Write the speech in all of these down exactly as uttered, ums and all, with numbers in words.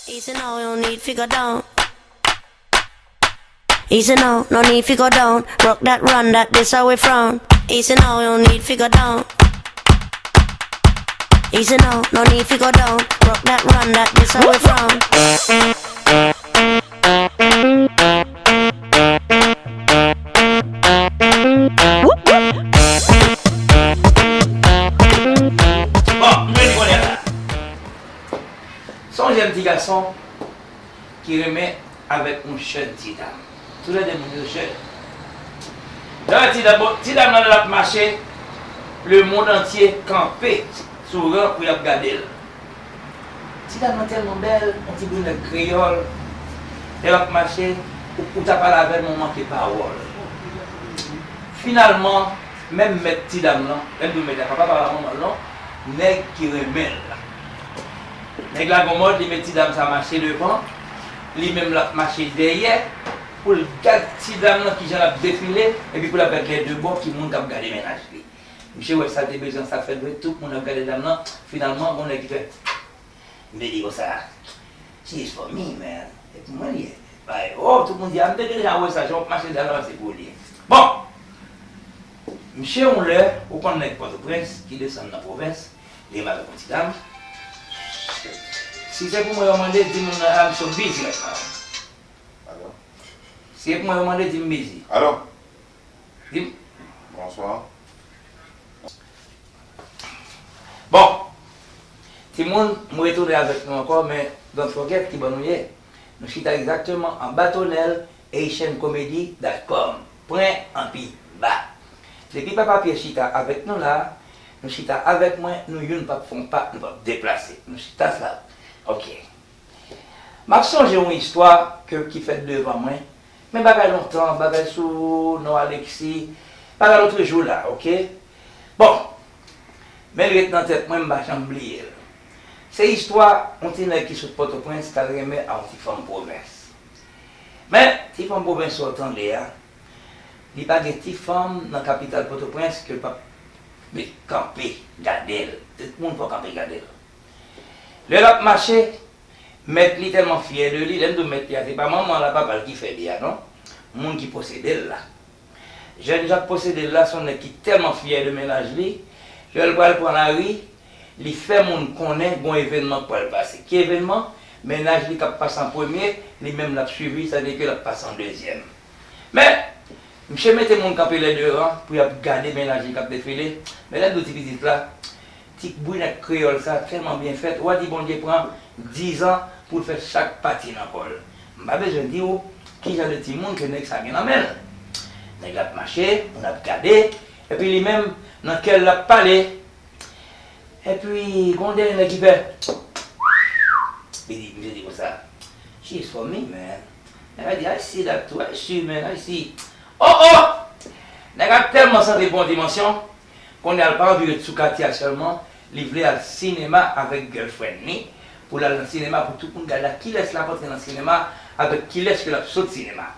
Easy now, no need fi go down. Easy now, no need fi go down. Rock that, run that, this how we frown. Easy now, no need fi go down. Easy now, no need fi go down. Rock that, run that, this how we frown. Bon, m vle di kounye a la. Se yon jèn ti gason ki renmen avèk yon jèn ti dam. Toulède moun yo jèn. Lè ti dam, bon, ti dam nan lè l ap mache, lemonn antye kanpe sou ran pou y ap gade l. Ti dam nan tèlman bèl, yon ti brunèt kreyòl, lè l ap mache, ou, ou ta pale avè l, men w manke pawòl. Finalman, menm mèt ti dam nan, lè m di w mèt la, pa papa, pa manman l non, nèg ki renmen l la. Nèg la gon mòd, li met ti dam sa mache devan, li menm l ap mache dèyè, pou l gad ti dam nan kijan l ap defile, epi pou l ap gad lè de bò ki moun k ap gade mennaj li. Misye wè sa l te bezwen, sa fèt vre, tout moun ap gade dam nan, finalman, gon nèg ki fè, m te di konsa, "She is for me, man." E pou mwen li ye. Bay, oh, tout moun di, "Ah, m te deja wè sa, jan w ap mache deja la, se pou li ye." Bon, misye yon lè, ou konn nèg Pòtoprens ki desann nan pwovens, li renmen avèk yon ti dam. Si se pou mwen yo mande, di moun nan, "I'm so busy right now." Alo? Si se pou mwen yo mande, di m busy. Alo? Di m. Bonswa. Bon, timoun, m retounen avèk nou ankò, men don't forget ki bò nou ye. Nou chita egzakteman anba tonèl haitian comedy dot com. Pwen anpi ba. Depi Papa Pyè chita avèk nou la, nou chita avèk mwen, nou youn p ap fè yon pa, nou p ap deplase. Nou chita sa. Ok. M ap sonje yon istwa ke, ki fèt devan mwen, men bagay lontan, bagay sou non Alexis, bagay lotrejou la, ok? Bon, men l ret nan tèt mwen, m pa janm bliye l. Se istwa yon ti nèg ki sot Pòtoprens k al renmen a yon ti fanm pwovens. Men, ti fanm pwovens sa w tande a, li pa gen ti fanm nan kapital Pòtoprens ke l p ap met kanpe gade l. Tout moun fò kanpe gade l. Lè l ap mache, mèt li tèlman fyè de li, lè m di w mèt li a, se pa manman l ak papa l ki fè li a, non. Moun ki posede l la. Jènjan k posede l la, se yon nèg ki tèlman fyè de mennaj li, lè l pral pran lari, li fè moun konnen gon evènman k pral pase. Ki evènman? Mennaj li k ap pase an premye, li menm l ap swiv li, sa vle di ke l ap pase an dezyèm. Men, misye mete moun kanpe lè de ran pou y ap gade mennaj li k ap defile. Men lè m di w ti pitit la, ti brinèt kreyòl sa tèlman byen fèt, w a di Bondye pran dizan pou l fè chak pati nan kò l. M pa bezwen di w ki jan de timoun ke nèg sa gen nan men l. Nèg la ap mache, moun ap gade, epi li menm, nan kè l, l ap pale. Epi, gon dènye nèg ki fè. Li di, misye di konsa, "She is for me, man." Nèg la di, "I see that too, I see, man, I see." Oh, oh! Nèg la tèlman santi l pran yon dimansyon, kounye a l pa anvi ret sou katye a sèlman, li vle al sinema avèk girlfriend li, pou l al nan sinema pou tout moun gade la kilès l ap antre nan sinema, avèk kilès ke l ap sot sinema.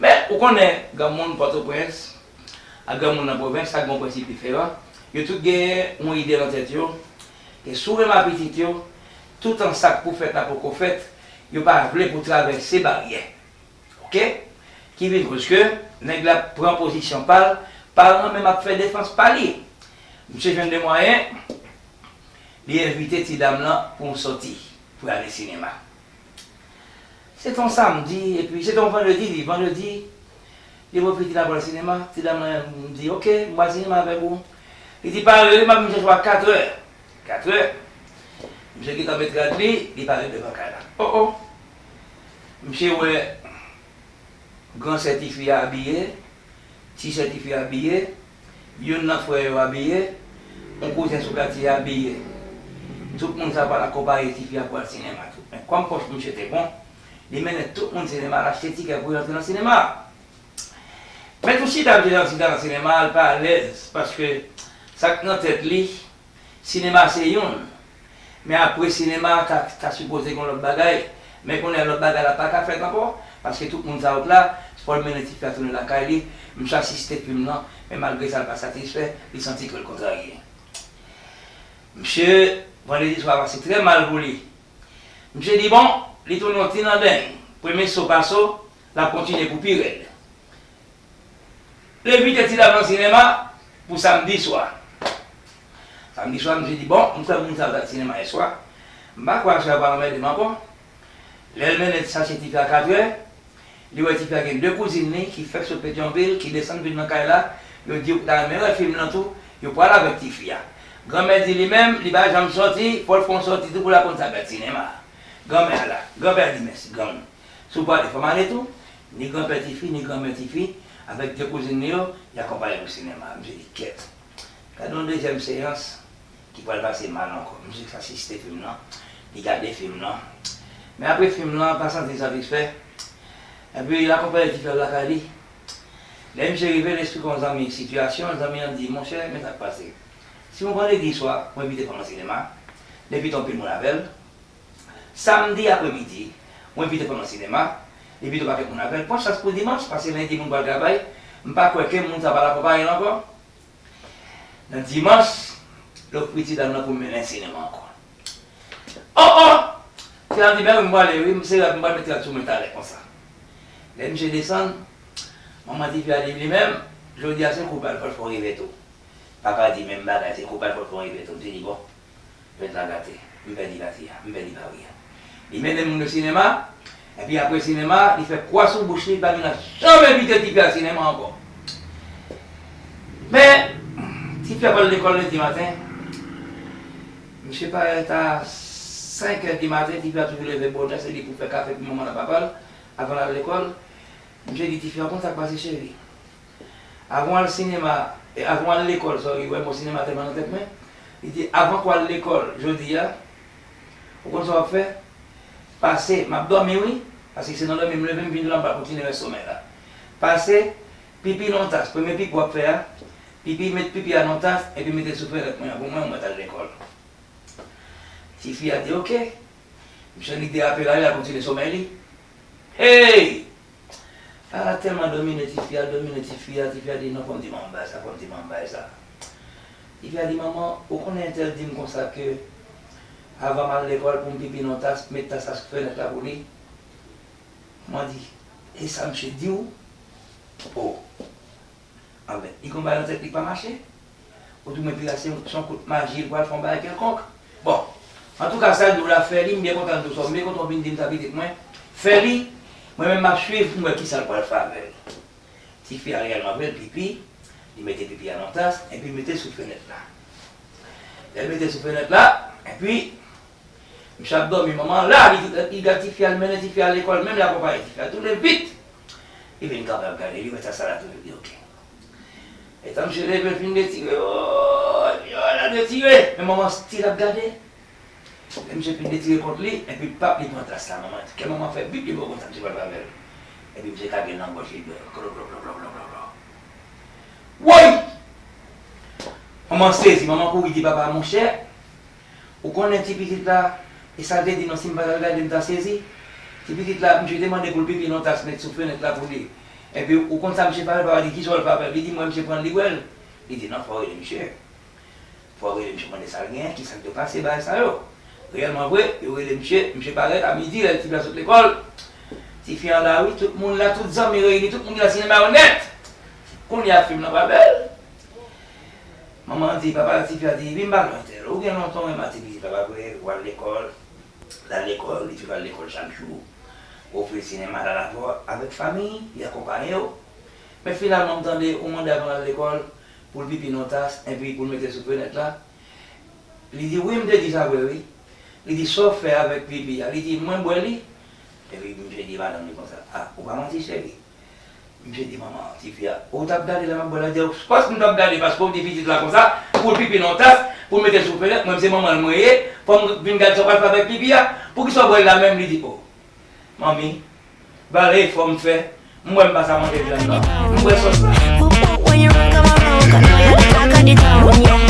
Men, ou konnen, granmoun Pòtoprens, ak granmoun nan pwovens, sa gen yon prensip diferan. Yo tout gen yon ide nan tèt yo, ke si w renmen pitit yo, toutan sa k pou fèt la poko fèt, yo pa vle pou travèse baryè. Ok? Ki vin koz ke nèg la pran pozisyon pa l, paran an menm ap fè defans pa li. Misye jwenn de mwayen, li envite ti dam lan pou yon sòti, pou y ale sinema. Se te yon samdi, epi se te yon vandredi, li, vandredi, li pwofite l ap al sinema. Ti dam lan di, "Ok, m pral sinema avèk ou." Li di, "Pare wi, m ap vin chèche w a katrè." Katrè. Misye gentan met rad li, li pare devan kay la. Oh, oh. Misye wè gran sè tifi a abiye, ti sè tifi a abiye, youn nan frè yo abiye, yon kouzen sou katye a abiye. Tout moun sa pral akonpaye tifi a pou al sinema tou. Men kòm pòch misye te bon, li mennen tout moun sinema, l achte tikè pou yo antre nan sinema. Men tou chita misye nan chita nan sinema, l pa alèz, paske sa k nan tèt li, sinema se youn, men apre sinema, ta, ta sipoze gen lòt bagay. Men kounye a, lòt bagay la pa ka fèt ankò, paske tout moun sa yo k la, fò l mennen tifi a tounen lakay li. Misye asiste fim nan, men malgre sa, l pa satisfè, li santi ke l kontrarye. Misye, vandredi swa pase trè mal pou li. Misye di, "Bon, Li tounen yon ti nandeng. Premye so pa so, l ap kontinye pou pi rèd. L envite Ti Dam nan sinema pou samdi swa. Samdi swa, misye di, "Bon, m kwè moun sa yo t al sinema yè swa. M pa kwè aswè a pral anmède m ankò." Lè l mennen sachè tifi a katrè, li wè tifi a gen de kouzin li ki fèk sot Petyonvil, ki desann vin nan kay la, yo di yo ta renmen wè fim nan tou, yo pral avèk tifi a. Granmè di li menm, li pa janm sòti, fò l fè yon sòti tou pou l al konn sa gad sinema a. Granmè a la, granpè a di, "Mèsi, granmoun. Si w pale, fò m ale tou." Ni granpè tifi, ni granmè tifi, avèk de kouzin li yo, y akonpaye l pou sinema a. Misye di, "Kèt. Gade yon dezyèm seyans ki pral pase mal ankò." Misye asiste fim nan, li gade fim nan. Men apre fim nan, pa santi l satisfè. Epi l akonpaye tifi a lakay li. Lè misye rive, l esplike yon zanmi sitiyasyon, zanmi an di, "Monchè, men sa k pase. Si w pran legliz swa, w envite fanm nan sinema, l envite anpil moun avè l. Samdi apremidi, w envite fanm nan sinema, l envite yon pakèt moun avè l. Pran chans pou dimanch, paske lendi moun pral travay, m pa kwè ke moun sa pral akonpaye l ankò." Nan dimanch, l ofri ti dam nan pou mennen l sinema ankò. "Oh, oh!" Ti dam di, "Ben wi, m prale wi, m serye, m pral met rad sou mwen talè konsa." Lè misye desann, manman tifi a di li menm, "Jodi a se kou pa l, fò l fè w rive tou." Papa di menm bagay, "Se kou pa l, fò l fè w rive tou." Misye di, "Bon, fèt la gate, m pèdi pati a, m pèdi pari a." Li mennen moun nan sinema, epi apre sinema, li fè kwa sou bouch li, li pa vin janm envite tifi a sinema ankò. Men, tifi a pral lekòl lendi maten, misye parèt a senk è di maten, tifi a toujou leve bonè, se li pou fè kafe pou manman l ak papa l, avan l al lekòl. Misye di tifi a, "Ou konn sa k pase, cheri? Avan w al sinema, e, avan w al lekòl, sorry, wè mo sinema tèlman nan tèt mwen." Li di, "Avan w al lekòl jodi a, ou konn sa w ap fè? Pase, m ap dòmi wi, paske se nan dòmi m leve, m vin la, m pral kontinye rès somèy la. Pase, pipi nan yon tas, premye pipi w ap fè a, pipi, met pipi a nan yon tas, epi mete l sou fenèt mwen an pou mwen, mwen t al lekòl." Tifi a di, "Oke." Misye annik derape la, li al kontinye somèy li. Hey! Sa tèlman domine tifi a, domine tifi a, tifi a di, "Non, fò m di manman bagay sa, fò m di manman bagay sa." Tifi a di, "Manman, ou konnen entèl di m konsa ke avan m al lekòl pou m pipi nan tas, met tas la sou fenèt la pou li." Manman di, "E sa misye di w?" Oh. Anben, li gon bagay nan tèt li k pa mache. Ou di mwen pi la se yon, se yon kout maji, li pral fè yon bagay kèlkonk. Bon, antouka, sa l di w la, fè li, m byen kontan l di w sa, m byen kontan w vin di m sa, pitit mwen. Fè li, mwen menm m ap swiv pou m wè kisa l pral fè avè l. Tifi a reyèlman vre, l pipi, li mete pipi a nan tas, epi l mete l sou fenèt la. Lè l mete l sou fenèt la, epi Misye ap dòmi, manman an la, li, li gad tifi a, li mennen tifi a lekòl, menm li akonpaye tifi a, tounen vit. Li vin kanpe ap gade, li wè tas la la toujou, li oke. Etan misye leve, l fin detire, oh, epi oh, l al detire, men manman still ap gade. Lè misye fin detire kont li, epi pap li pran tas la, manman, kè manman fè vit, li pa konn sa misye pral fè avè l. Epi misye kage l nan gòj li, bwè, klo, klo, klo, klo, klo, klo, klo. Woy! Manman sezi, manman kouri di papa, monchè, ou konnen ti pitit la, e sa l te di non, si m pa t al gade m ta sezi. Ti pitit la, misye te mande pou l pipi nan tas, met sou fenèt la pou li. Epi ou konn sa misye fè avè l, papa di, kisa w al fè avè l? Li di, mwen, misye pran l, li bwè l. Li di, non, fò w rele misye. Fò w rele misye, mande sa l genyen, kisa k te pase, bagay sa yo. Reyèlman vre, yo rele misye, misye parèt a midi, lè tifi a sot lekòl. Tifi an la, wi, tout moun la, tout zanmi reyini, tout moun ki nan sinema yo nèt. Kounye a, fim nan pa bèl. Manman an di, papa tifi a di, vin ba mwen tèl. Ou gen lontan w renmen ti pitit la, pa vre? Ou al lekòl, l al lekòl, li toujou al lekòl chak jou. Ou ofri l sinema, l al avè w, avèk fanmi, li akonpaye w. Men finalman, m tande ou mande avan l al lekòl, pou l pipi nan tas, epi pou l mete sou fenèt la. Li di, wi, m te di sa vre, wi. Li di, sa w fè avèk pipi a? Li di, mwen bwè li. Epi misye di madanm li konsa, a, ou pa manti, cheri. Misye di manman tifi a, ou t ap gade lè m ap bwè la? Li di, of course m t ap gade, paske w di pitit la konsa, pou l pipi nan yon tas, pou l mete l sou fenèt, mwen se manman l mwen ye, fò m vin gade sa w pral fè avèk pipi a, poukisa w bwè l la menm? Li di, o, manmi, vale efò m fè, m wè m pa sa manje vyann nan, m bwè sòs la. When you run come around, 'cause now you're the talk of the town, yeah.